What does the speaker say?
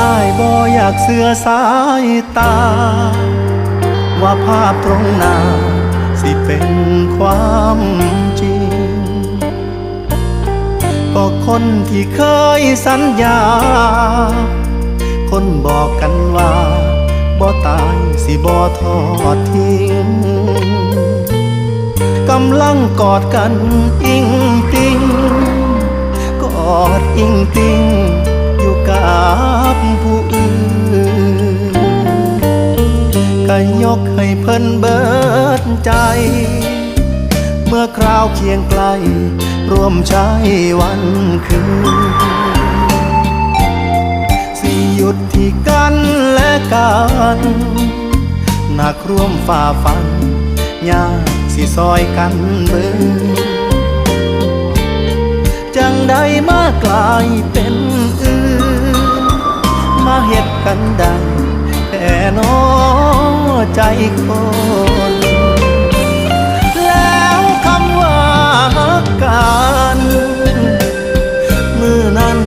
ອ້າຍບໍ່ຢາກເຊື່ອສາຍຕາ ວ່າພາບຕົງໜ້າຊິເປັນຄວາມຈິງ ກໍຄົນທີ່ເຄີຍສັນຍາ ຄົນບອກກັນວ່າ ບໍ່ຕາຍຊິບໍ່ທອດຖິ້ມ ກຳລັງກອດກັນອິງຕິງ ກອດອິງຕິງຢູ່ກັບຜູ້ອື່ນ ກະຍົກໃຫ້ເພິ່ນເບີດໃຈ ເມື່ອຄາວຄຽງໃກ້ ຮ່ວມໃຊ້ວັນຄືນ ຊິຢຸດທີ່ກັນແລະກັນ ນັກຮ່ວມຝ່າຟັນ ຍາກຊິຊ່ອຍກັນເບິ່ງ ຈັ່ງໄດ້ມາກາຍເປັນອື່ນ ມາເຮັດກັນໄດ້ແທ້ນໍໃຈຄົນ